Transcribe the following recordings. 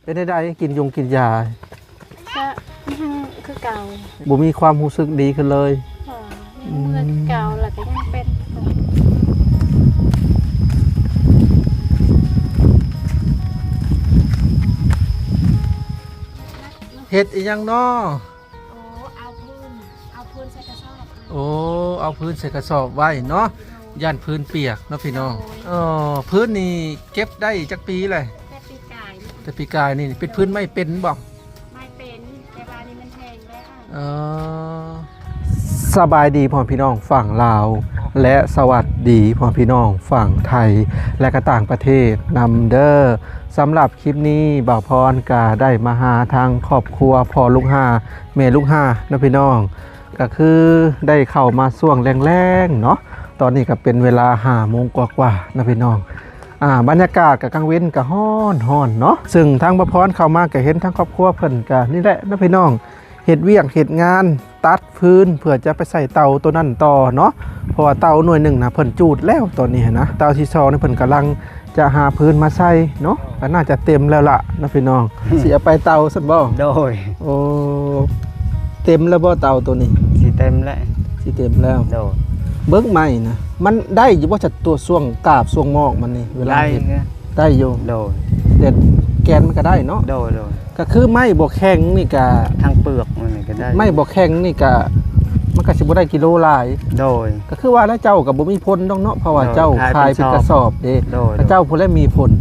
ເປັນຈັ່ງໃດ ກິນຢົງກິນຢາ? ກະຍັງຄືເກົ່າ. ບໍ່ມີຄວາມຮູ້ສຶກດີຂຶ້ນເລີຍ? ບໍ່ ຍັງເມື່ອຍຄືເກົ່າ ແລ້ວກະຍັງເປັນ. ເຮັດອີ່ຫຍັງນໍ? ໂອ້ ເອົາພື້ນ ເອົາພື້ນໃສ່ກະສອບ. ໂອ້ ເອົາພື້ນໃສ່ກະສອບໄວ້ເນາະ ໂດຍ ຢ້ານພື້ນປຽກເນາະພີ່ນ້ອງ. ໂດຍ ເອີ ພື້ນນີ້ເກັບໄດ້ຈັກປີແລ້ວ? ແຕ່ປີກາຍ ແຕ່ປີກາຍນີ້. ເປັນພື້ນໄມ້ເປັນບໍ່? ໄມ້ເປັນ ແຕ່ວ່ານີ້ມັນແຫ້ງແລ້ວ. ເອີ ສະບາຍດີພໍ່ແມ່ພີ່ນ້ອງຝັ່ງລາວ ແລະ ສະຫວັດດີພໍ່ແມ່ພີ່ນ້ອງຝັ່ງໄທ ແລະ ກະຕ່າງປະເທດນຳເດີ. ສຳລັບຄລິບນີ້ ບ່າວພອນກະໄດ້ມາຫາທາງຄອບຄົວ ພໍ່ລູກຫ້າ ແມ່ລູກຫ້າເນາະພີ່ນ້ອງ. ກະຄືໄດ້ເຂົ້າມາຊ່ວງແລງໆເນາະ ຕອນນີ້ກະເປັນເວລາຫ້າໂມງກວ່າໆເນາະພີ່ນ້ອງ. ອາ ບັນຍາກາດກະກາງເວັນກະຮ້ອນໆເນາະ ເຊິ່ງທາງບ່າວພອນເຂົ້າມາກະເຫັນທາງຄອບຄົວເພິ່ນກະນີ້ແຫຼະເນາະພີ່ນ້ອງ ເຮັດວຽກເຮັດງານ ຕັດຟືນເພື່ອຈະໄປໃສ່ເຕົາໂຕນັ້ນຕໍ່ເນາະ ເພາະວ່າເຕົາໜ່ວຍໜຶ່ງນະ ເພິ່ນຈູດແລ້ວຕອນນີ້ຫັ້ນນະ. ເຕົາທີສອງນີ້ເພິ່ນກຳລັງຈະຫາຟືນມາໃສ່ເນາະ ກະໜ້າຈະເຕັມແລ້ວລະເນາະພີ່ນ້ອງ. ຊິເອົາໄປເຕົາຊັ້ນບໍ່? ໂດຍ. ໂອ້ ເຕັມແລ້ວບໍ່ເຕົາໂຕນີ້? ຊິເຕັມແລ້ວ ຊິເຕັມແລ້ວ. ໂດຍ. ເບິ່ງໄມ້ນະ ມັນໄດ້ຢູ່ບໍ່ ຈັກຕົວຊ່ວງກາບຊ່ວງໝອກມັນນີ້ ເວລາເຮັດ? ໄດ້ຢູ່. ໂດຍ. ແຕ່ແກ່ນມັນກະໄດ້ເນາະ? ໂດຍ ໂດຍ. ກະຄືໄມ້ບໍ່ແຂງນີ້ກະ ທັງເປືອກມັນນີ້ກະໄດ້ ໄມ້ບໍ່ແຂງນີ້ກະ ມັນກະຊິບໍ່ໄດ້ກິໂລຫຼາຍ. ໂດຍ. ກະຄືວ່າແລ້ວ ເຈົ້າກະບໍ່ມີຜົນດອກເນາະ ເພາະວ່າ ໂດຍ ເຈົ້າຂາຍເປັນກະສອບເດ້. ໂດຍ ໂດຍ. ເຈົ້າພຸ້ນແຫຼະມີຜົນ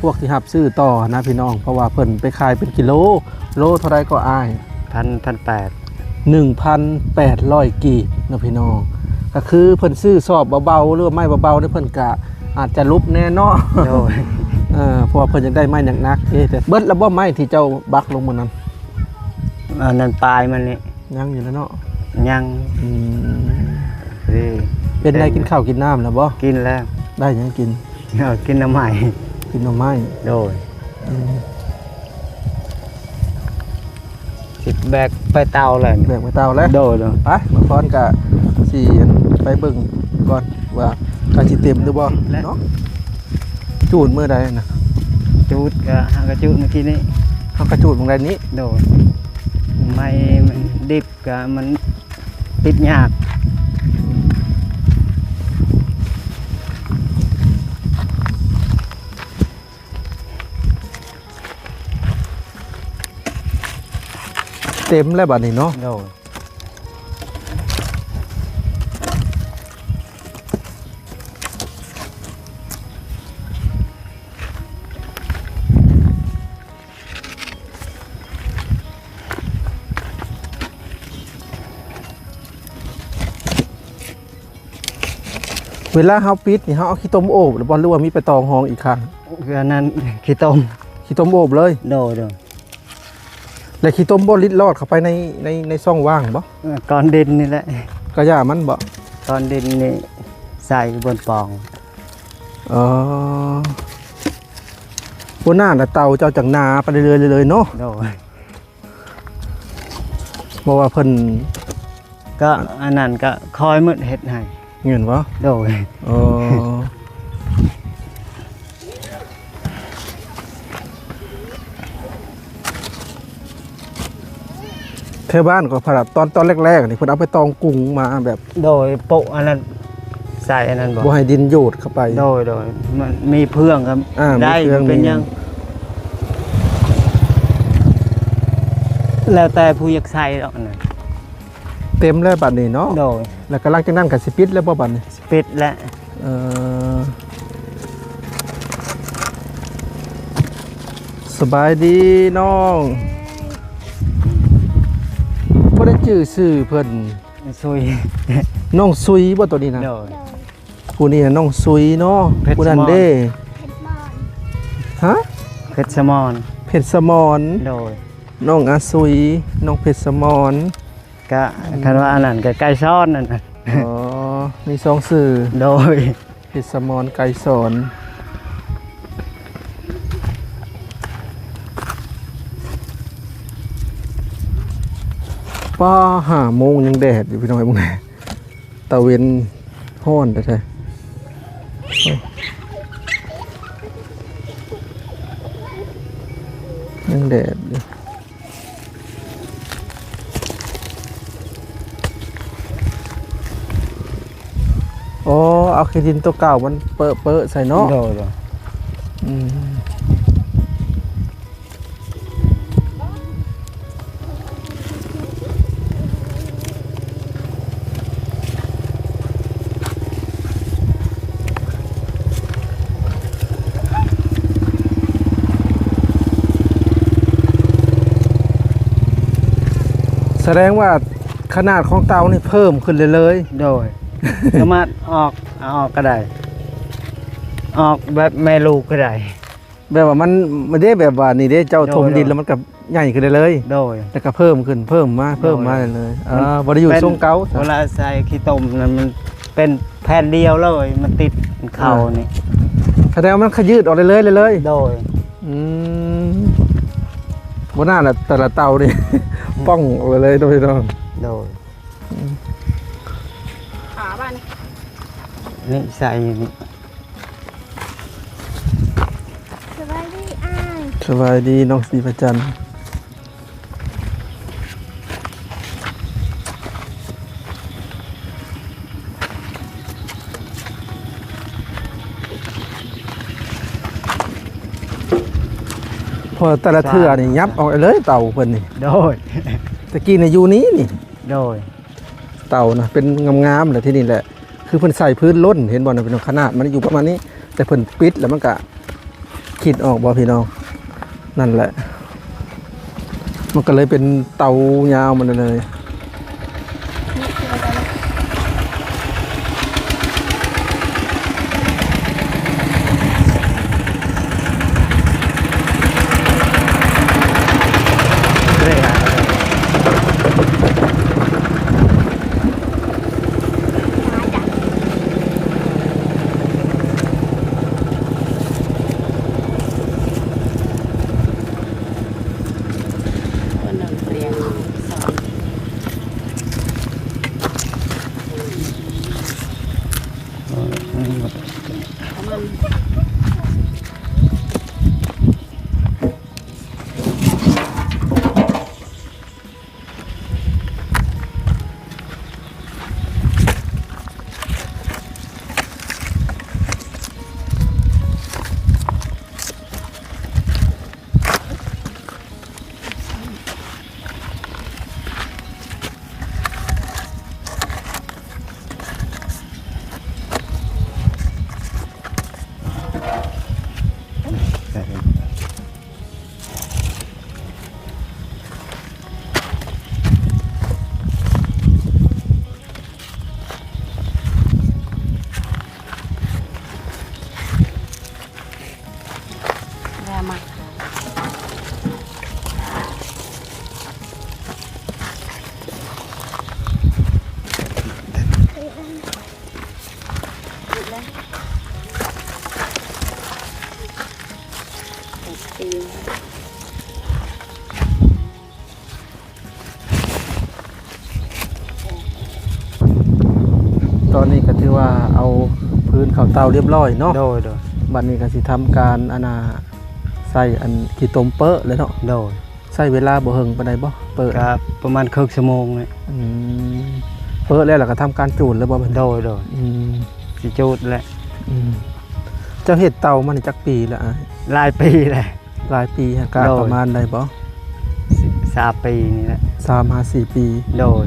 ພວກທີ່ຮັບຊື້ຕໍ່ນະພີ່ນ້ອງ ເພາະວ່າເພິ່ນໄປຂາຍເປັນກິໂລ ໂລເທົ່າໃດກໍອ້າຍ? ພັນ ພັນແປດ ໜຶ່ງພັນແປດຮ້ອຍກີບເນາະພີ່ນ້ອງ. ກະຄືເພິ່ນຊື້ສອບເບົາໆ ຫຼືວ່າໄມ້ເບົາໆນີ້ ເພິ່ນກະອາດຈະຫຼຸບແດ່ເນາະ. ໂດຍ. ເອີ ເພາະວ່າເພິ່ນຢາກໄດ້ໄມ້ໜັກໆເດ້. ແຕ່ເບິດແລ້ວບໍ່ໄມ້ທີ່ເຈົ້າບັກລົງມື້ນັ້ນ? ອັນນັ້ນປາຍມັນນີ້ ຍັງຢູ່ແຫຼະເນາະ? ຍັງ. ອືມ ເອີ ເປັນໃດ ເປັນ ກິນເຂົ້າກິນນ້ຳແລ້ວບໍ່? ກິນແລ້ວ. ໄດ້ຫຍັງກິນ? ເອົາ ກິນໜໍ່ໄມ້ ກິນໜໍ່ໄມ້. ໂດຍ. ອືມ ຊິແບກໄປເຕົາແລ້ວ ແບກໄປເຕົາແລ້ວ. ໂດຍ ໂດຍ. ໄປ ບ່າວພອນກະຊິໄປເບິ່ງກ່ອນວ່າກະຊິເຕັມຫຼືບໍ່ເນາະ. ຈູດມື້ໃດນະ? ຈູດກະ ຫາກະຈູດມື້ກີ້ນີ້ ຫາກະຈູດມື້ໃດນີ້. ໂດຍ. ໄມ້ມັນດິບກະມັນຕິດຍາກ. ເຕັມແລ້ວບາດນີ້ເນາະ. ໂດຍ. ເວລາເຮົາປິດນີ້ ເຮົາເອົາຂີ້ຕົມໂອບຫຼືບໍ່ ຫຼືວ່າມີໃບຕອງຮອງອີກຂ້າງ? ອັນນັ້ນຂີ້ຕົມ. ຂີ້ຕົມໂອບເລີຍ? ໂດຍ ໂດຍ. ແລ້ວຂີ້ຕົມບໍ່ລິດລອດເຂົ້າໄປໃນ ໃນ ໃນຊ່ອງວ່າງບໍ່? ເອີ ກ້ອນດິນນີ້ແຫຼະ. ກະຢ່າມັນບໍ່? ກ້ອນດິນນີ້ໃສ່ບົນປ່ອງ. ອໍ ຫົວໜ້ານະ ເຕົາເຈົ້າຈັ່ງໜາໄປເລື້ອຍໆເລີຍເນາະ. ໂດຍ. ບໍ່ວ່າເພິ່ນ ກະອັນນັ້ນກະຄອຍມືດເຮັດໃຫ້ ແມ່ນບໍ່? ໂດຍ. ອໍ ແຖວບ້ານກໍພະລະ ຕອນ ຕອນແລກໆນີ້ ເພິ່ນເອົາໃບຕອງກຸງມາແບບ ໂດຍ ໂປະອັນນັ້ນ ໃສ່ອັນນັ້ນບໍ່? ບໍ່ໃຫ້ດິນໂຍດເຂົ້າໄປ. ໂດຍ ໂດຍ. ມັນມີເຟືອງກໍ ອ່າ ໄດ້ ມີເຟືອງ ບໍ່ເປັນຫຍັງ ມີ ແລ້ວແຕ່ຜູ້ຢາກໃສ່ດອກອັນນັ້ນ. ເຕັມແລ້ວບາດນີ້ເນາະ. ໂດຍ. ແລ້ວກະຫຼັງຈາກນັ້ນກະຊິປິດແລ້ວບໍ່ບາດນີ້? ປິດແລ້ວ. ເອີ ສະບາຍດີນ້ອງ. ບໍ່ໄດ້ຈື່ຊື່ເພິ່ນ. ຊຸຍ. ນ້ອງຊຸຍບໍ່ໂຕນີ້ນະ? ໂດຍ. ຜູ້ນີ້ນ້ອງຊຸຍເນາະ. ເພັດສະໝອນ. ຜູ້ນັ້ນເດ້? ຮະ? ເພັດສະໝອນ. ເພັດສະໝອນ. ໂດຍ. ນ້ອງອາຊຸຍ ນ້ອງເພັດສະໝອນ. ກະ ອືມ ຄັນວ່າອັນນັ້ນກະໄກສອນນັ້ນ. ອໍ ມີສອງຊື່. ໂດຍ. ເພັດສະໝອນ ໄກສອນ. ປ້າ ຫ້າໂມງຍັງແດດຢູ່ ພີ່ນ້ອງເອີຍ ເບິ່ງແດ່. ຕາເວັນຮ້ອນແທ້ໆ. ແດດຢູ່. ອໍ ເອົາຂີ້ດິນຕົວເກົ່າມັນເປິະໆໃສ່ເນາະ. ໂດຍ ໂດຍ. ອືມ. ສະແດງວ່າຂະໜາດຂອງເຕົານີ້ເພີ່ມຂຶ້ນເລື້ອຍໆ. ໂດຍ. ສາມາດອອກ ເອົາອອກກໍໄດ້ ອອກແບບແມ່ລູກກໍໄດ້. ແບບວ່າມັນ ມັນເດ້ ແບບວ່ານີ້ເດ້ ເຈົ້າຖົມດິນແລ້ວມັນກໍໃຫຍ່ຂຶ້ນເລື້ອຍໆ. ໂດຍ. ແລ້ວກໍເພີ່ມຂຶ້ນ ເພີ່ມມາ ເພີ່ມມາເລື້ອຍໆ. ເອີ ມັນບໍ່ໄດ້ຢູ່ຊົງເກົ່າ ເວລາໃສ່ຂີ້ຕົມນັ້ນ ມັນເປັນແຜ່ນດຽວເລີຍ ມັນຕິດເຂົ້ານີ້. ສະແດງວ່າມັນຂະຍືດອອກເລື້ອຍໆ ເລື້ອຍໆ. ໂດຍ. ອືມ ບໍ່ໜ້າລະ ແຕ່ລະເຕົານີ້ ອືມ ປ່ອງອອກເລື້ອຍໆ ເນາະພີ່ນ້ອງ. ໂດຍ. ອືມ ຂາບ້ານນີ້ ນີ້ໃສ່ນີ້. ສະບາຍດີອ້າຍ. ສະບາຍດີນ້ອງສີພະຈັນ. ເພາະແຕ່ລະເທື່ອນີ້ຫຍັບອອກເລີຍເຕົາເພິ່ນນີ້. ໂດຍ. ແຕ່ກີ້ນີ້ຢູ່ນີ້ນີ້. ໂດຍ. ເຕົານະເປັນງາມໆ ແລ້ວທີ່ນີ້ແຫຼະ ຄືເພິ່ນໃສ່ພື້ນລົ້ນ ເຫັນບໍ່ນະພີ່ນ້ອງ? ຂະໜາດມັນຢູ່ປະມານນີ້ ແຕ່ເພິ່ນປິດແລ້ວມັນກະ ຄິດອອກບໍ່ພີ່ນ້ອງ? ນັ້ນແຫຼະ ມັນກໍເລີຍເປັນເຕົາຍາວມາເລີຍ. ຕອນນີ້ກໍຖືວ່າເອົາພື້ນເຂົ້າເຕົາຮຽບຮ້ອຍເນາະ. ໂດຍ ໂດຍ. ບັດນີ້ກໍຊິທຳການ ອັນນ່າ ໃສ່ອັນຂີ້ຕົມເປິະເລີຍເນາະ. ໂດຍ. ໃຊ້ເວລາບໍ່ເຫິງປານໃດບໍ່ ເປີດ? ກໍປະມານເຄິ່ງຊົ່ວໂມງນີ້. ອືມ ເປີດແລ້ວ ແລ້ວກໍທຳການຈູດເລີຍບໍ່? ໂດຍ ໂດຍ. ອືມ ຊິຈູດແຫຼະ. ອືມ ເຈົ້າເຮັດເຕົາມານີ້ຈັກປີແລ້ວອ້າຍ? ຫຼາຍປີແລ້ວ. ຫຼາຍປີ ກະ ໂດຍ ປະມານໄດ້ບໍ່? ສາມປີນີ້ແຫຼະ. ສາມຫາສີ່ປີ. ໂດຍ.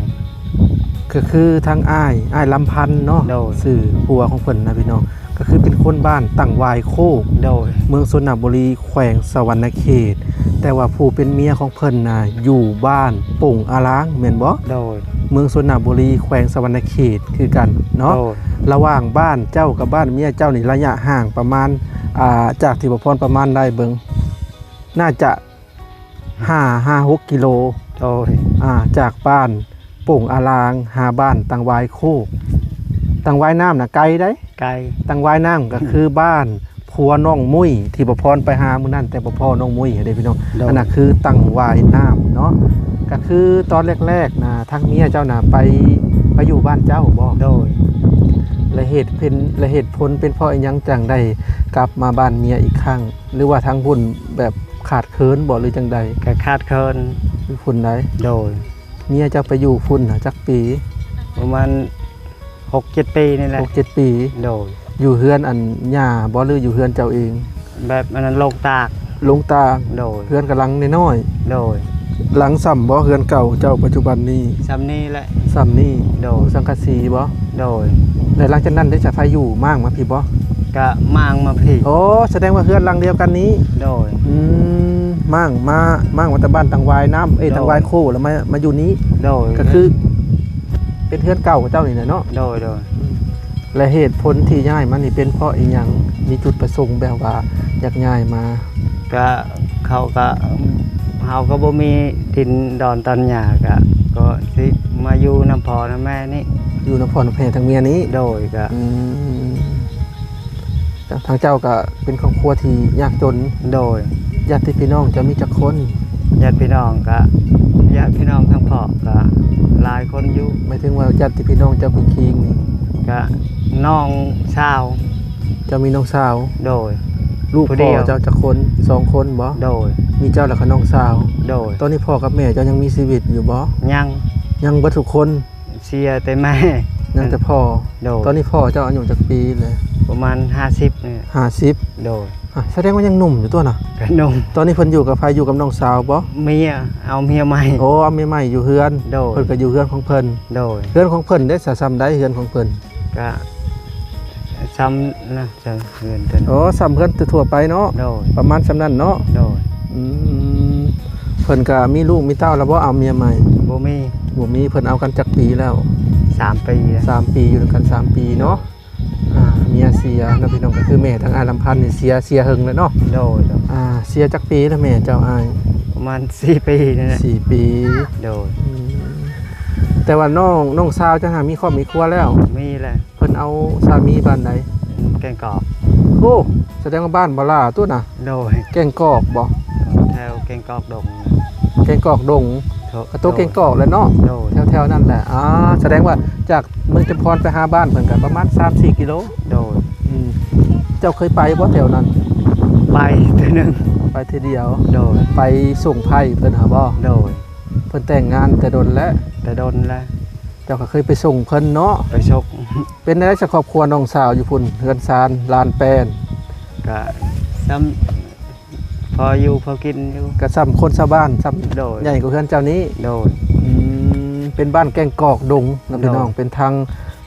ກໍຄືທາງອ້າຍ ອ້າຍລຳພັນເນາະ. ໂດຍ. ຊື່ຜົວຂອງເພິ່ນນະພີ່ນ້ອງ ກໍຄືເປັນຄົນບ້ານຕັງຫວາຍໂຄກ. ໂດຍ. ເມືອງຊົນນະບູລີ ແຂວງສະຫວັນນະເຂດ ແຕ່ວ່າຜູ້ເປັນເມຍຂອງເພິ່ນນະຢູ່ບ້ານປົງອາລາງ ແມ່ນບໍ່? ໂດຍ. ເມືອງຊົນນະບູລີ ແຂວງສະຫວັນນະເຂດຄືກັນເນາະ. ໂດຍ. ລະຫວ່າງບ້ານເຈົ້າກັບບ້ານເມຍເຈົ້ານີ້ ໄລຍະຫ່າງປະມານ ອ່າ ຈາກທີ່ບໍ່ພອນປະມານໄດ້ເບິ່ງ ໜ້າຈະ ຫ້າ ຫ້າ ຫົກກິໂລ. ໂດຍ. ອ່າ ຈາກບ້ານປົງອາລາງຫາບ້ານຕັງຫວາຍໂຄກ. ຕັງຫວາຍນ້ຳນະໄກໃດ໋. ໄກ. ຕັງຫວາຍນ້ຳກໍຄືບ້ານຜົວນ້ອງມຸ້ຍ ທີ່ບໍ່ພອນໄປຫາມື້ນັ້ນ ແຕ່ບໍ່ພໍ້ນ້ອງມຸ້ຍເດ້ພີ່ນ້ອງ. ໂດຍ. ອັນນັ້ນຄືຕັງຫວາຍນ້ຳເນາະ. ກໍຄືຕອນແລກໆນະ ທາງເມຍເຈົ້ານະໄປ ໄປຢູ່ບ້ານເຈົ້າບໍ່? ໂດຍ. ແລະເຫດເປັນ ແລະເຫດຜົນເປັນເພາະອີ່ຫຍັງຈັ່ງໄດ້ກັບມາບ້ານເມຍອີກຄັ້ງ? ຫຼືວ່າທາງພຸ້ນແບບ ຂາດເຂີນບໍ່ ຫຼືຈັ່ງໃດ? ກໍຂາດເຂີນຢູ່ພຸ້ນໃດ໋. ໂດຍ. ເມຍເຈົ້າໄປຢູ່ພຸ້ນນະຈັກປີ? ປະມານຫົກເຈັດປີນີ້ແຫຼະ. ຫົກເຈັດປີ. ໂດຍ. ຢູ່ເຮືອນອັນຍ່າບໍ່ ຫຼືຢູ່ເຮືອນເຈົ້າເອງ? ແບບອັນນັ້ນ ໂລງຕາກ. ໂລງຕາກ. ໂດຍ. ເຮືອນກະຫຼັງນ້ອຍໆ. ໂດຍ. ຫຼັງສ່ຳບໍ່ ເຮືອນເກົ່າເຈົ້າປັດຈຸບັນນີ້? ສ່ຳນີ້ແຫຼະ. ສ່ຳນີ້. ໂດຍ. ສັງກະສີບໍ່? ໂດຍ. ແລ້ວຫຼັງຈາກນັ້ນໄດ້ສາໄຟຢູ່ມ້າງມາພີ້ບໍ່? ກະມ້າງມາພີ້. ໂອ້ ສະແດງວ່າເຮືອນຫຼັງດຽວກັນນີ້. ໂດຍ. ອືມ ມ້າງມາ ມ້າງມາແຕ່ບ້ານຕັງຫວາຍນ້ຳ ເອີຍ ໂດຍ ຕັງຫວາຍໂຄ ແລ້ວມາ ມາຢູ່ນີ້. ໂດຍ. ກະຄືເປັນເຮືອນເກົ່າຂອງເຈົ້ານີ້ແຫຼະເນາະ? ໂດຍ ໂດຍ. ແລະ ເຫດຜົນທີ່ຍ້າຍມານີ້ເປັນເພາະອີ່ຫຍັງ? ມີຈຸດປະສົງແບບວ່າຢາກຍ້າຍມາ? ກະເຂົາກະ ເຮົາກໍບໍ່ມີດິນດອນຕອນຫຍ້າ ກະ ກໍຊິມາຢູ່ນຳພໍ່ນຳແມ່ນີ້. ຢູ່ນຳພໍ່ນຳແມ່ທັງເມຍນີ້? ໂດຍ. ກະ ອືມ ທາງເຈົ້າກະເປັນຄອບຄົວທີ່ຍາກຈົນ? ໂດຍ. ຍາດຕິພີ່ນ້ອງເຈົ້າມີຈັກຄົນ? ຍາດພີ່ນ້ອງກະ ຍາດພີ່ນ້ອງທາງພໍ່ກະຫຼາຍຄົນຢູ່. ໝາຍເຖິງວ່າຍາດຕິພີ່ນ້ອງເຈົ້າເຄີຍຄີງນີ້? ກະນ້ອງສາວ. ເຈົ້າມີນ້ອງສາວ? ໂດຍ. ລູກພໍ່ເຈົ້າຈັກຄົນ? ສອງຄົນບໍ່? ໂດຍ. ມີເຈົ້າແລ້ວກະນ້ອງສາວ? ໂດຍ. ຕອນນີ້ພໍ່ກັບແມ່ເຈົ້າຍັງມີຊີວິດຢູ່ບໍ່? ຍັງ. ຍັງເບິດທຸກຄົນ? ເສຍແຕ່ແມ່ ຍັງແຕ່ພໍ່. ໂດຍ. ຕອນນີ້ພໍ່ເຈົ້າອາຍຸຈັກປີແລ້ວ? ປະມານຫ້າສິບນີ້. ຫ້າສິບ. ໂດຍ. ອາ ສະແດງວ່າຍັງໜຸ່ມຢູ່ຕົວະນະ? ກະໜຸ່ມ. ຕອນນີ້ເພິ່ນຢູ່ກັບໃຜ? ຢູ່ກັບນ້ອງສາວບໍ່? ເມຍ ເອົາເມຍໃໝ່. ໂອ້ ເອົາເມຍໃໝ່ຢູ່ເຮືອນ. ໂດຍ. ເພິ່ນກໍຢູ່ເຮືອນຂອງເພິ່ນ. ໂດຍ. ເຮືອນຂອງເພິ່ນເດ້ ສະ ສ່ຳໃດເຮືອນຂອງເພິ່ນ? ກະສ່ຳນະ ສ່ຳເຮືອນເພິ່ນ. ໂອ້ ສ່ຳເຮືອນທົ່ວໄປເນາະ? ໂດຍ. ປະມານສ່ຳນັ້ນເນາະ? ໂດຍ. ອືມ ເພິ່ນກະມີລູກມີເຕົ້າແລ້ວບໍ່? ເອົາເມຍໃໝ່? ບໍ່ມີ. ບໍ່ມີ. ເພິ່ນເອົາກັນຈັກປີແລ້ວ? ສາມປີແລ້ວ. ສາມປີ ຢູ່ນຳກັນສາມປີເນາະ. ອ່າ ເມຍເສຍເນາະພີ່ນ້ອງ ກໍຄືແມ່ທາງອ້າຍລຳພັນນີ້ເສຍ ເສຍເຫິງແລ້ວເນາະ? ໂດຍ ໂດຍ. ອ່າ ເສຍຈັກປີແລ້ວແມ່ເຈົ້າອ້າຍ? ປະມານສີ່ປີນີ້ແຫຼະ. ສີ່ປີ. ໂດຍ. ອືມ ແຕ່ວ່ານ້ອງ ນ້ອງສາວເຈົ້າຫາມີຄອບມີຄົວແລ້ວ? ມີແລ້ວ. ເພິ່ນເອົາສາມີບ້ານໃດ? ແກ້ງກອກ. ໂອ້ ສະແດງວ່າບ້ານບໍ່ຫຼ້າຕົວະນະ? ໂດຍ. ແກ້ງກອກບໍ່? ແຖວແກ້ງກອກດົງ. ແກ້ງກອກດົງ. ໂຕ ກະໂຕແກ້ງກອກແຫຼະເນາະ? ໂດຍ. ແຖວໆນັ້ນແຫຼະ. ອ່າ ສະແດງວ່າຈາກເມືອງຈຳພອນໄປຫາບ້ານເພິ່ນກະປະມານສາມສີ່ກິໂລ. ໂດຍ. ອືມ ເຈົ້າເຄີຍໄປບໍ່ແຖວນັ້ນ? ໄປເທື່ອໜຶ່ງ. ໄປເທື່ອດຽວ. ໂດຍ. ໄປສົ່ງໃພ້ເພິ່ນຫັ້ນບໍ່? ໂດຍ. ເພິ່ນແຕ່ງງານແຕ່ດົນແລ້ວ? ແຕ່ດົນແລ້ວ. ເຈົ້າກໍເຄີຍໄປສົ່ງເພິ່ນເນາະ? ໄປສົ່ງ. ເປັນແນວໃດຊະຄອບຄົວນ້ອງສາວຢູ່ພຸ້ນ ເຮືອນຊານລານແປນ? ກະສ່ຳພໍຢູ່ພໍກິນຢູ່. ກະສ່ຳຄົນຊາວບ້ານ ສ່ຳ ໂດຍ ໃຫຍ່ກວ່າເຮືອນເຈົ້ານີ້? ໂດຍ. ອືມ ເປັນບ້ານແກ້ງກອກດົງນະພີ່ນ້ອງ. ໂດຍ. ເປັນທາງ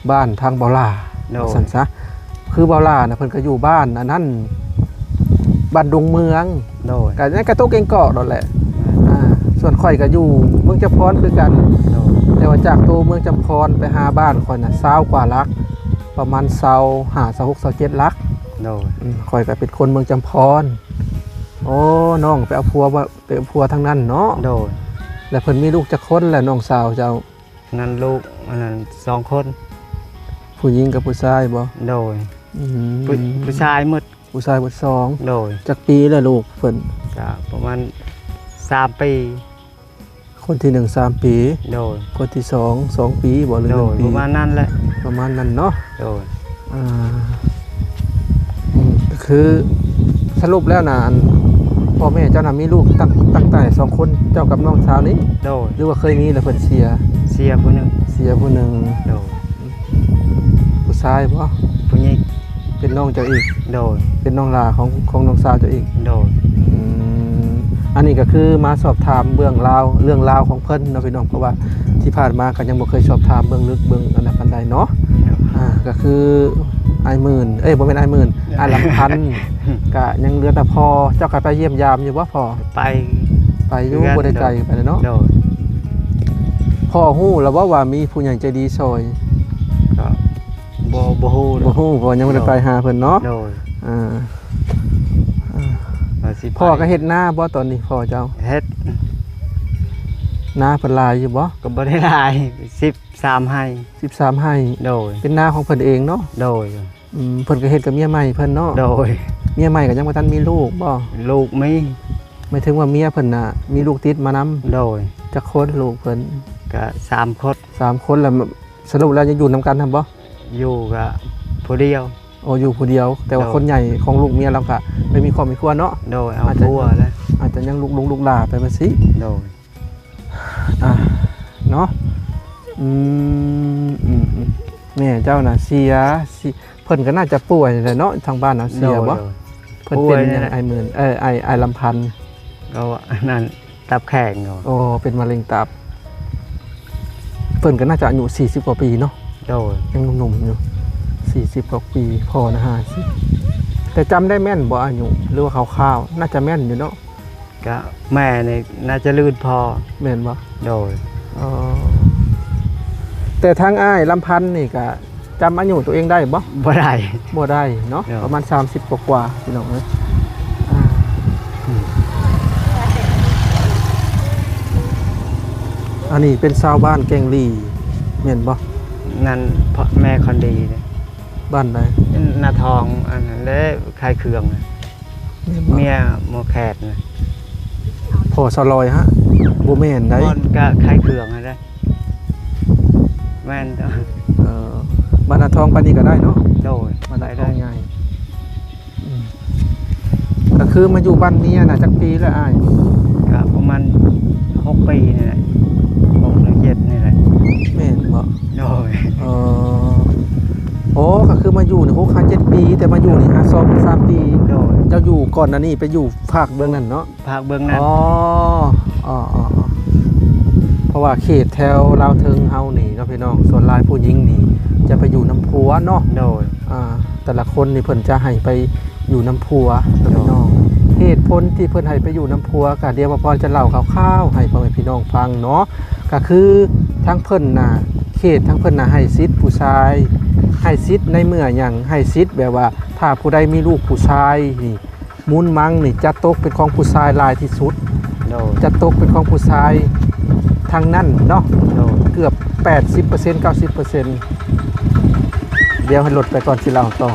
ບ້ານທາງບໍ່ຫຼ້າ. ໂດຍ. ວ່າຊັ້ນຊະ. ຄືບໍ່ຫຼ້ານະ ເພິ່ນກໍຢູ່ບ້ານອັນນັ້ນ ບ້ານດົງເມືອງ. ໂດຍ. ກະໃນກະໂຕແກ້ງກອກນັ້ນແຫຼະ. ອ່າ ສ່ວນຂ້ອຍກະຢູ່ເມືອງຈຳພອນຄືກັນ. ໂດຍ. ແຕ່ວ່າຈາກໂຕເມືອງຈຳພອນໄປຫາບ້ານຂ້ອຍນະ ຊາວກວ່າຫຼັກ ປະມານຊາວຫ້າ ຊາວຫົກ ຊາວເຈັດຫຼັກ. ໂດຍ. ອືມ ຂ້ອຍກະເປັນຄົນເມືອງຈຳພອນ. ໂອ້ ນ້ອງໄປເອົາຜົວ ໄປເອົາຜົວທາງນັ້ນເນາະ? ໂດຍ. ແລ້ວເພິ່ນມີລູກຈັກຄົນແລ້ວ ນ້ອງສາວເຈົ້າ? ນັ້ນລູກອັນນັ້ນສອງຄົນ. ຜູ້ຍິງກັບຜູ້ຊາຍບໍ່? ໂດຍ. ອືມ ຜູ້ ຜູ້ຊາຍໝົດ. ຜູ້ຊາຍໝົດສອງ. ໂດຍ. ຈັກປີແລ້ວລູກເພິ່ນ? ກະປະມານສາມປີ. ຄົນທີໜຶ່ງສາມປີ. ໂດຍ. ຄົນທີສອງສອງປີບໍ່ ຫຼື ໂດຍ ໜຶ່ງປີ? ປະມານນັ້ນແຫຼະ. ປະມານນັ້ນເນາະ. ໂດຍ. ອ່າ ອືມ ກໍຄືສະຫຼຸບແລ້ວນະ ອັນ ພໍ່ແມ່ເຈົ້ານະມີລູກຕັ້ງ ຕັ້ງແຕ່ສອງຄົນ ເຈົ້າກັບນ້ອງສາວນີ້? ໂດຍ. ຫຼືວ່າເຄີຍມີແລ້ວເພິ່ນເສຍ? ເສຍຜູ້ໜຶ່ງ. ເສຍຜູ້ໜຶ່ງ. ໂດຍ. ຜູ້ຊາຍບໍ່? ຜູ້ຍິງ. ເປັນນ້ອງເຈົ້າອີກ? ໂດຍ. ເປັນນ້ອງຫຼ້າຂອງ ຂອງນ້ອງສາວເຈົ້າອີກ? ໂດຍ. ອືມ ອັນນີ້ກໍຄືມາສອບຖາມເບື້ອງລາວ ເລື່ອງລາວຂອງເພິ່ນເນາະພີ່ນ້ອງ ເພາະວ່າທີ່ຜ່ານມາກໍຍັງບໍ່ເຄີຍສອບຖາມເບື້ອງເລິກເບື້ອງອັນນັ້ນປານໃດເນາະ. ໂດຍ. ອ່າ ກໍຄືອ້າຍໝື່ນ ເອີຍ ບໍ່ແມ່ນອ້າຍໝື່ນ ອ້າຍລຳພັນ ກະຍັງເຫຼືອແຕ່ພໍ່. ເຈົ້າກໍໄປຢ້ຽມຢາມຢູ່ບໍ່ພໍ່? ໄປ. ໄປຢູ່. ບໍ່ໄດ້ໄກປານໃດເນາະ. ໂດຍ. ພໍ່ຮູ້ແລ້ວບໍ່ວ່າມີຜູ້ໃຫຍ່ໃຈດີຊ່ອຍ? ກໍບໍ່ ບໍ່ຮູ້. ບໍ່ຮູ້ ເພາະຍັງບໍ່ໄດ້ໄປຫາເພິ່ນເນາະ. ໂດຍ. ອ່າ ພໍ່ກໍເຮັດນາບໍ່ຕອນນີ້ພໍ່ເຈົ້າ? ເຮັດ. ນາເພິ່ນຫຼາຍຢູ່ບໍ່? ກໍບໍ່ໄດ້ຫຼາຍ ສິບສາມໄຮ່. ສິບສາມໄຮ່. ໂດຍ. ເປັນນາຂອງເພິ່ນເອງເນາະ? ໂດຍ. ອືມ ເພິ່ນກໍເຮັດກັບເມຍໃໝ່ເພິ່ນເນາະ? ໂດຍ. ເມຍໃໝ່ກໍຍັງບໍ່ທັນມີລູກບໍ່? ລູກມີ. ໝາຍເຖິງວ່າເມຍເພິ່ນນະ ມີລູກຕິດມານຳ? ໂດຍ. ຈັກຄົນລູກເພິ່ນ? ກະສາມຄົນ. ສາມຄົນ. ແລ້ວສະຫຼຸບແລ້ວຍັງຢູ່ນຳກັນຫັ້ນບໍ່? ຢູ່ກະຜູ້ດຽວ. ໂອ້ ຢູ່ຜູ້ດຽວ ແຕ່ວ່າ ໂດຍ ຄົນໃຫຍ່ຂອງລູກເມຍລາວກະໄປມີຄອບມີຄົວເນາະ? ໂດຍ. ເອົາຜົວແລ້ວ. ອາດຈະຍັງລູກລຸງລູກຫຼານໄປວ່າຊີ້. ໂດຍ ອ່າ ເນາະ ອືມ ອືມ ອືມ ແມ່ເຈົ້ານະເສຍ ເສຍ ເພິ່ນກໍໜ້າຈະປ່ວຍແຫຼະເນາະ ທາງບ້ານເຮົາເສຍບໍ່? ໂດຍ ເພິ່ນເປັນຫຍັງ ໂດຍ ອ້າຍໝື່ນ ເອີ ອ້າຍ ອ້າຍລຳພັນ? ກໍອັນນັ້ນ ຕັບແຂງເນາະ. ອໍ ເປັນມະເຮັງຕັບ. ເພິ່ນກໍໜ້າຈະອາຍຸສີ່ສິບກວ່າປີເນາະ. ໂດຍ ຍັງໜຸ່ມໆຢູ່ ສີ່ສິບກວ່າປີ ພໍ່ນະຫ້າສິບ. ແຕ່ຈຳໄດ້ແມ່ນບໍ່ອາຍຸ ຫຼືວ່າຄ່າວໆ? ໜ້າຈະແມ່ນຢູ່ເນາະ. ກະແມ່ນີ້ໜ້າຈະລື່ນພໍ ແມ່ນບໍ່? ໂດຍ ອໍ ແຕ່ທາງອ້າຍລຳພັນນີ້ກະຈຳອາຍຸຕົວເອງໄດ້ບໍ່? ບໍ່ໄດ້ ບໍ່ໄດ້ເນາະ. ໂດຍ ປະມານສາມສິບກວ່າໆ ພີ່ນ້ອງເອີຍ. ອ່າ ອືມ ອັນນີ້ເປັນຊາວບ້ານແກ້ງລີ້ ແມ່ນບໍ່? ນັ້ນ ແມ່ຄອນດີເດ້. ບ້ານໃດ? ນາທອງ ອັນນັ້ນແຫຼະ ຂາຍເຄື່ອງນະ. ແມ່ນບໍ່? ເມຍໝໍແຂດນະ. ພໍ່ສາວລອຍຫະ? ບໍ່ແມ່ນໃດ. ບ່ອນກະຂາຍເຄື່ອງຫັ້ນແຫຼະ. ແມ່ນ. ເອີ ບ້ານນາທອງປານນີ້ກໍໄດ້ເນາະ. ໂດຍ ບ້ານນາທອງໃຫຍ່. ອືມ ກໍຄືມາຢູ່ບ້ານເມຍນະຈັກປີແລ້ວອ້າຍ? ກໍປະມານຫົກປີນີ້ແຫຼະ ຫົກຫຼືເຈັດນີ້ແຫຼະ. ແມ່ນບໍ່? ໂດຍ ເອີ ໂອ້ ກໍຄືມາຢູ່ນີ້ຫົກຫາເຈັດປີ ແຕ່ມາຢູ່ນີ້ຫາສອງສາມປີ. ໂດຍ ເຈົ້າຢູ່ກ່ອນໜ້ານີ້ໄປຢູ່ພາກເບື້ອງນັ້ນເນາະ. ພາກເບື້ອງນັ້ນ. ອໍ ອໍໆໆ ເພາະວ່າເຂດແຖວລາວເທິງເຮົານີ້ເນາະພີ່ນ້ອງ ສ່ວນຫຼາຍຜູ້ຍິງນີ້ຈະໄປຢູ່ນຳຜົວເນາະ. ໂດຍ ອ່າ ແຕ່ລະຄົນນີ້ເພິ່ນຈະໃຫ້ໄປຢູ່ນຳຜົວເນາະພີ່ນ້ອງ. ໂດຍ ເຫດຜົນທີ່ເພິ່ນໃຫ້ໄປຢູ່ນຳຜົວ ກະດຽວວ່າພອນຈະເລົ່າຄ່າວໆໃຫ້ພໍ່ແມ່ພີ່ນ້ອງຟັງເນາະ. ກະຄືທາງເພິ່ນນະ ເຂດທາງເພິ່ນນະໃຫ້ສິດຜູ້ຊາຍ ໃຫ້ສິດໃນເມື່ອຫຍັງ ໃຫ້ສິດແບບວ່າ ຖ້າຜູ້ໃດມີລູກຜູ້ຊາຍນີ້ ມູນມັງນີ້ຈະຕົກເປັນຂອງຜູ້ຊາຍຫຼາຍທີ່ສຸດ. ໂດຍ ຈະຕົກເປັນຂອງຜູ້ຊາຍທັງນັ້ນເນາະ. ໂດຍ ເກືອບແປດສິບເປີເຊັນ ເກົ້າສິບເປີເຊັນ. ດຽວໃຫ້ລົດໄປກ່ອນ ຊິເລົ່າຕໍ່.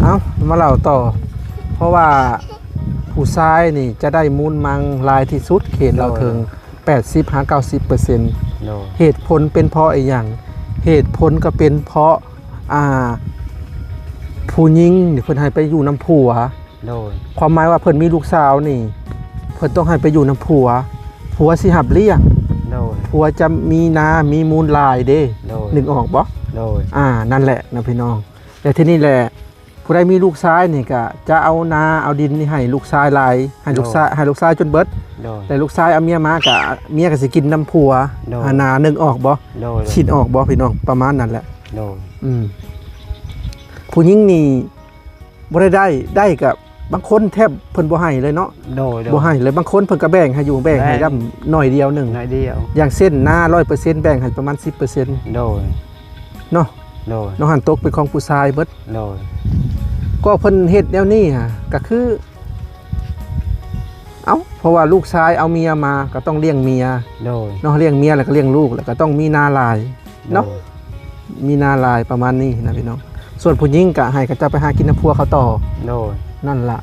ເອົາ ມາເລົ່າຕໍ່ ເພາະວ່າຜູ້ຊາຍນີ້ຈະໄດ້ມູນມັງຫຼາຍທີ່ສຸດ ເຂດລາວເທິງ ໂດຍ ແປດສິບຫາເກົ້າສິບເປີເຊັນ. ໂດຍ ເຫດຜົນເປັນເພາະອີ່ຫຍັງ? ເຫດຜົນກໍເປັນເພາະ ອ່າ ຜູ້ຍິງນີ້ເພິ່ນໃຫ້ໄປຢູ່ນຳຜົວ. ໂດຍ ຄວາມໝາຍວ່າເພິ່ນມີລູກສາວນີ້ ເພິ່ນຕ້ອງໃຫ້ໄປຢູ່ນຳຜົວ ຜົວຊິຮັບລ້ຽງ. ໂດຍ ຜົວຈະມີນາມີມູນຫຼາຍເດ້. ໂດຍ ນຶກອອກບໍ່? ໂດຍ ອ່າ ນັ້ນແຫຼະນະພີ່ນ້ອງ. ແລະ ທີນີ້ແຫຼະ ຜູ້ໃດມີລູກຊາຍນີ້ກະຈະເອົານາເອົາດິນນີ້ໃຫ້ລູກຊາຍຫຼາຍ ໃຫ້ລູກຊາຍ ໂດຍ ໃຫ້ລູກຊາຍຈົນເບິດ. ໂດຍ ແຕ່ລູກຊາຍເອົາເມຍມາກະ ເມຍກະຊິກິນນຳຜົວ. ໂດຍ ຫານາ ນຶກອອກບໍ່? ໂດຍ ຄິດອອກບໍ່ພີ່ນ້ອງ? ປະມານນັ້ນແຫຼະ. ໂດຍ ອືມ ຜູ້ຍິງນີ້ ບໍ່ໄດ້ໄດ້ ໄດ້ກະບາງຄົນແທບເພິ່ນບໍ່ໃຫ້ເລີຍເນາະ. ໂດຍ ໂດຍ ບໍ່ໃຫ້ເລີຍ ບາງຄົນເພິ່ນກະແບ່ງໃຫ້ຢູ່ ແບ່ງໃຫ້ ແບ່ງ ດຳໜ້ອຍດຽວໜຶ່ງ ໜ້ອຍດຽວ. ຢ່າງເຊັ່ນ ນາຮ້ອຍເປີເຊັນ ແບ່ງໃຫ້ປະມານສິບເປີເຊັນ. ໂດຍ ເນາະ. ໂດຍ ນອກຫັ້ນຕົກເປັນຂອງຜູ້ຊາຍເບິດ. ໂດຍ ກໍເພິ່ນເຮັດແນວນີ້ຫະ ກະຄື ເອົ້າ ເພາະວ່າລູກຊາຍເອົາເມຍມາ ກໍຕ້ອງລ້ຽງເມຍ. ໂດຍ ເນາະ ລ້ຽງເມຍ ແລ້ວກໍລ້ຽງລູກ ແລ້ວກໍຕ້ອງມີນາຫຼາຍເນາະ. ໂດຍ ມີນາຫຼາຍປະມານນີ້ນະພີ່ນ້ອງ. ສ່ວນຜູ້ຍິງກະໃຫ້ເຂົາເຈົ້າໄປຫາກິນນຳຜົວເຂົາຕໍ່. ໂດຍ ນັ້ນລະ.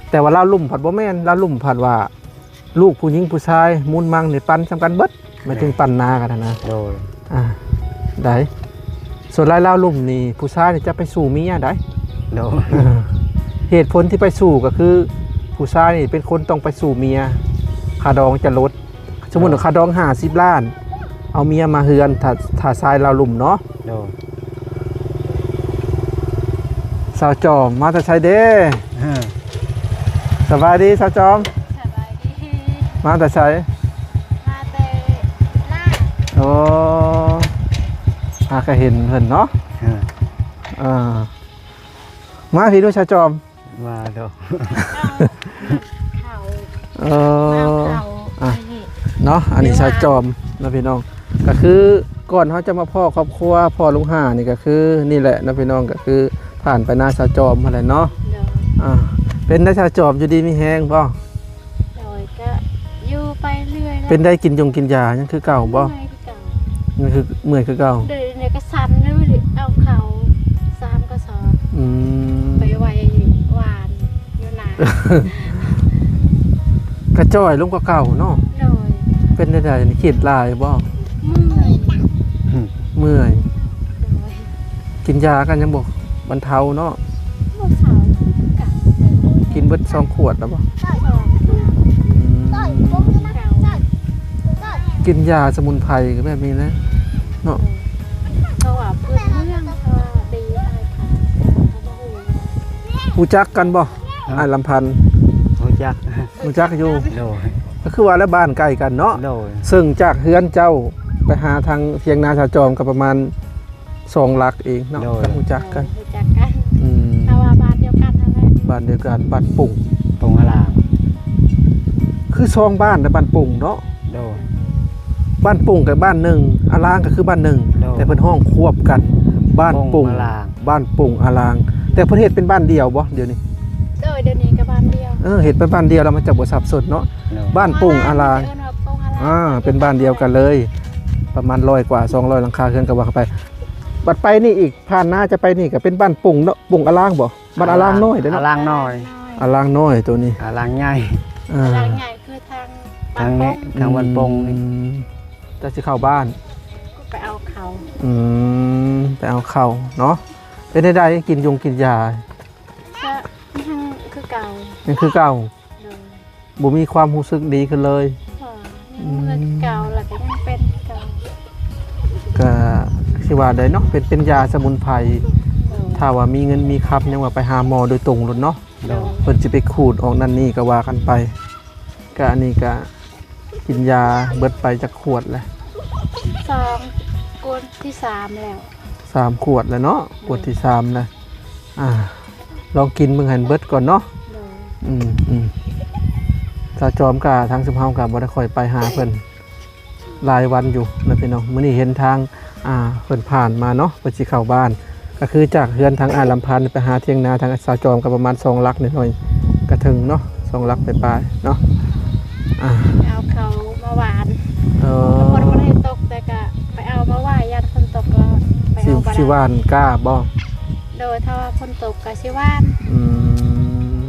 ແຕ່ວ່າລາວລຸ່ມພັດບໍ່ແມ່ນ ລາວລຸ່ມພັດວ່າ ລູກຜູ້ຍິງຜູ້ຊາຍມູນມັງນີ້ປັນສ່ຳກັນເບິດ ໝາຍເຖິງປັນນາກັນຫັ້ນນະ. ໂດຍ ອ່າ ໄດ້ ສ່ວນຫຼາຍລາວລຸ່ມນີ້ ຜູ້ຊາຍນີ້ຈະໄປສູ້ເມຍໄດ໋. ໂດຍ ເຫດຜົນທີ່ໄປສູ້ກໍຄື ຜູ້ຊາຍນີ້ເປັນຄົນຕ້ອງໄປສູ້ເມຍ ຄ່າດອງຈະລົດ. ສົມມຸດວ່າ ໂດຍ ຄ່າດອງຫ້າສິບລ້ານ ເອົາເມຍມາເຮືອນ ຖ້າ ຖ້າຊາຍລາວລຸ່ມເນາະ. ໂດຍ ສາວຈອມ ມາແຕ່ໃສເດ້? ເອີ ສະບາຍດີສາວຈອມ. ສະບາຍດີ. ມາແຕ່ໃສ? ມາແຕ່ນາ. ໂອ້ ຫາກະເຫັນເພິ່ນເນາະ. ເອີ ເອີ ມາພີ້ດູສາວຈອມ. ມາດອກ. ເອົາ ເອີ ເອົາ ອ່ະ ເນາະ ອັນນີ້ສາວຈອມເນາະພີ່ນ້ອງ. ກໍຄືກ່ອນເຮົາຈະມາພໍ້ຄອບຄົວ ພໍ້ລຸງຫ້ານີ້ ກໍຄືນີ້ແຫຼະເນາະພີ່ນ້ອງ ກໍຄືຜ່ານໄປນາສາວຈອມຫັ້ນແຫຼະເນາະ. ໂດຍ ອ່າ ເປັນໄດສາວຈອມ ຢູ່ດີມີແຮງບໍ່? ໂດຍ ກໍຢູ່ໄປເລື້ອຍແຫຼະ. ເປັນໄດ ກິນຢົງກິນຢາຍັງຄືເກົ່າບໍ່? ເມື່ອຍຄືເກົ່າ. ຄື ເມື່ອຍຄືເກົ່າ. ເດີ ດຽວນີ້ກໍສັ່ນເລີຍ ເອົາເຂົ້າສາມກະສອບ ອືມ ໄປໄວ້ຫວ່ານຢູ່ນາ. ກະຈ່ອຍລົງກວ່າເກົ່າເນາະ. ໂດຍ. ເປັນແນວໃດ? ຄິດຫຼາຍບໍ່? ເມື່ອຍ. ເມື່ອຍ. ໂດຍ. ກິນຢາກັນຍັງບໍ່ບັນເທົາເນາະ? ບໍ່ເຊົາຄືກັນ. ກິນເບິດສອງຂວດແລ້ວບໍ່? ສອງຂວດ. ອືມ. ກິນຢາສະໝຸນໄພກໍແບບນີ້ແຫຼະເນາະ. ເພາະວ່າພື້ນເມືອງ ເພາະວ່າດີ ອ້າຍເຂົາ ເຂົາບໍ່ຮູ້. ຮູ້ຈັກກັນບໍ່? ຮະ? ອ້າຍລຳພັນ. ຮູ້ຈັກ. ຮູ້ຈັກຢູ່. ໂດຍ. ກໍຄືວ່າແລ້ວ ບ້ານໃກ້ກັນເນາະ. ໂດຍ. ເຊິ່ງຈາກເຮືອນເຈົ້າໄປຫາທາງຖຽງນາສາວຈອມກໍປະມານສອງຫຼັກເອງເນາະ. ໂດຍ. ກໍຮູ້ຈັກກັນ. ຮູ້ຈັກກັນ. ອືມ. ເພາະວ່າບ້ານດຽວກັນນັ້ນແຫຼະ. ບ້ານດຽວກັນ ບ້ານປຸງ. ປົງອາລາງ. ຄືສອງບ້ານນະ ບ້ານປຸງເນາະ. ໂດຍ. ບ້ານປຸງກັບບ້ານໜຶ່ງ ອາລາງກໍຄືບ້ານໜຶ່ງ. ໂດຍ. ແຕ່ເພິ່ນຮ້ອງຄວບກັນ ບ້ານປຸງ ປົງອາລາງ. ບ້ານປຸງອາລາງ. ແຕ່ເພິ່ນເຮັດເປັນບ້ານດຽວບໍ່ ດຽວນີ້? ໂດຍ ດຽວນີ້ກໍບ້ານດຽວ. ເອີ ເຮັດເປັນບ້ານດຽວແລ້ວ ມັນຈະບໍ່ສັບສົນເນາະ. ໂດຍ. ບ້ານປຸງອາລາງ. ເອີ້ນວ່າປົງອາລາງ. ອ່າ ເປັນບ້ານດຽວກັນເລີຍ ປະມານຮ້ອຍກວ່າ ສອງຮ້ອຍຫຼັງຄາເຮືອນກໍວ່າໄປ. ບັດໄປນີ້ອີກ ຜ່ານນາຈະໄປນີ້ກໍເປັນບ້ານປຸງເນາະ. ປຸງອາລາງບໍ່? ບ້ານອາລາງນ້ອຍເດ້ເນາະ. ອາລາງນ້ອຍ. ອາລາງນ້ອຍໂຕນີ້. ອາລາງໃຫຍ່. ອ່າ ອາລາງໃຫຍ່ຄືທາງ ທາງນີ້ ບ້ານປົງ ທາງບ້ານປົງນີ້. ອືມ. ເຈົ້າຊິເຂົ້າບ້ານ? ໄປເອົາເຂົ້າ. ອືມ ໄປເອົາເຂົ້າເນາະ. ເປັນໃດ ກິນຢົງກິນຢາ? ກໍຍັງຄືເກົ່າ. ຍັງຄືເກົ່າ. ໂດຍ. ບໍ່ມີຄວາມຮູ້ສຶກດີຂຶ້ນເລີຍ? ບໍ່. ອືມ. ຍັງເມື່ອຍຄືເກົ່າ ແລ້ວກໍຍັງເປັນຄືເກົ່າ. ກໍຊິວ່າໄດ້ເນາະ ເປັນ ເປັນຢາສະໝຸນໄພ. ໂດຍ. ຖ້າວ່າມີເງິນມີຄຳ ຍັງວ່າໄປຫາໝໍໂດຍຕົງໂລດເນາະ. ໂດຍ. ເພິ່ນຊິໄປຂູດອອກນັ້ນນີ້ກໍວ່າກັນໄປ. ກະອັນນີ້ກະກິນຢາເບິດໄປຈັກຂວດແລ້ວ? ສອງ ຂວດທີສາມແລ້ວ. ສາມຂວດແລ້ວເນາະ. ໂດຍ. ຂວດທີສາມແລ້ວ. ອ່າ ລອງກິນເບິ່ງໃຫ້ເບິດກ່ອນເນາະ. ໂດຍ. ອືມ ອືມ. ສາວຈອມກະ ທາງຊຸມເຮົາກະບໍ່ໄດ້ຄ່ອຍໄປຫາເພິ່ນ ຫຼາຍວັນຢູ່ນະພີ່ນ້ອງ. ມື້ນີ້ເຫັນທາງ ອ່າ ເພິ່ນຜ່ານມາເນາະ ເພິ່ນຊິເຂົ້າບ້ານ. ກໍຄືຈາກເຮືອນທາງອ້າຍລຳພັນໄປຫາຖຽງນາທາງສາວຈອມກໍປະມານສອງຫຼັກໜ້ອຍໆ ກໍເຖິງເນາະ ສອງຫຼັກປາຍໆເນາະ. ອ່າ ໄປເອົາເຂົ້າມາຫວ່ານ. ເອີ ຝົນບໍ່ໄດ້ຕົກ ແຕ່ກໍໄປເອົາມາຫວ່ານ ຢ້ານຝົນຕົກກໍໄປເອົາບໍ່ໄດ້. ຊິຫວ່ານກ້າບໍ່? ໂດຍ ຖ້າວ່າຝົນຕົກກໍຊິຫວ່ານ. ອືມ.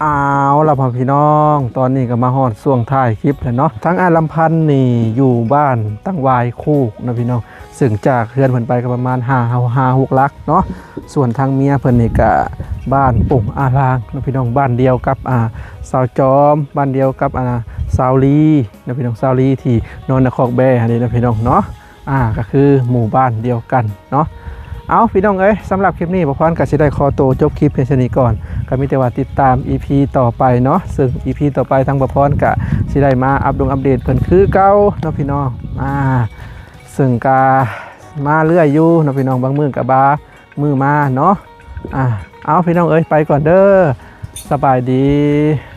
ເອົາລະພໍ່ພີ່ນ້ອງ ຕອນນີ້ກໍມາຮອດຊ່ວງທ້າຍຄລິບແລ້ວເນາະ. ທາງອ້າຍລຳພັນນີ້ຢູ່ບ້ານຕັງຫວາຍຄູກເນາະພີ່ນ້ອງ ເຊິ່ງຈາກເຮືອນເພິ່ນໄປກໍປະມານຫ້າ ຫ້າ ຫົກຫຼັກເນາະ. ສ່ວນທາງເມຍເພິ່ນນີ້ກະບ້ານປົງອາລາງເນາະພີ່ນ້ອງ ບ້ານດຽວກັບ ອ່າ ສາວຈອມ ບ້ານດຽວກັບ ອ່າ ສາວລີເນາະພີ່ນ້ອງ ສາວລີທີ່ນອນໃນຄອກແບ້ຫັ້ນເດ້ເນາະພີ່ນ້ອງເນາະ. ອ່າ ກໍຄືໝູ່ບ້ານດຽວກັນເນາະ. ເອົາ ພີ່ນ້ອງເອີຍ ສຳລັບຄລິບນີ້ ບ່າວພອນກໍຊິໄດ້ຂໍໂຕຈົບຄລິບພຽງສ່ຳນີ້ກ່ອນ. ກໍມີແຕ່ວ່າຕິດຕາມອີພີຕໍ່ໄປເນາະ ເຊິ່ງອີພີຕໍ່ໄປທາງບ່າວພອນກໍຊິໄດ້ມາອັບດົງອັບເດດເພິ່ນຄືເກົ່າເນາະພີ່ນ້ອງ. ອ່າ ເຊິ່ງກໍມາເລື້ອຍຢູ່ເນາະພີ່ນ້ອງ ບາງມື້ກໍບາງມື້ມາເນາະ. ອ່າ ເອົາ ພີ່ນ້ອງເອີຍ ໄປກ່ອນເດີ ສະບາຍດີ.